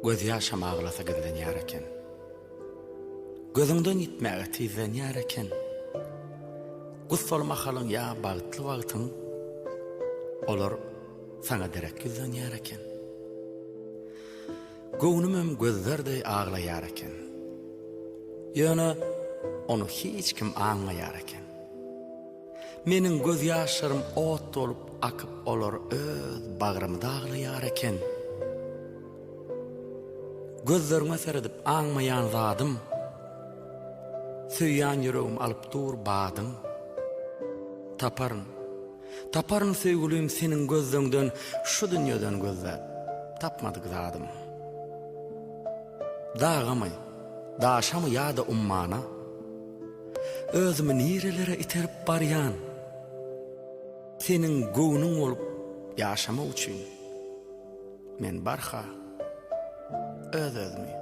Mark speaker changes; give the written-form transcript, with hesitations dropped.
Speaker 1: Gözýaşam aglasa gizlenýär eken. Gözüňden ýitmäge tizlenýär eken. Gussaly mahalyň ýa bagtly wagtyň olar saňa derek ýüzlenýär eken. Göwnümem gözler deý aglaýar eken. Ýöne ony hiç kim aňmaýar eken. Meniň gözýaşlarym ot bolup akyp olar öz bagrymy daglaýar eken. Gözleriňe seredip aňmaýan zadym, Söýýän ýüregim alyp dur badyň. Taparyn, taparyn söýgülim seniň gözleňden şu dünýeden gözläp tapmadyk zadym. Dagamy, daşamy ýa-da ummana? Özümi nirelere iterip barýan? Seniň göwnüň bolup ýaşamak üçin men barha öz-özümi.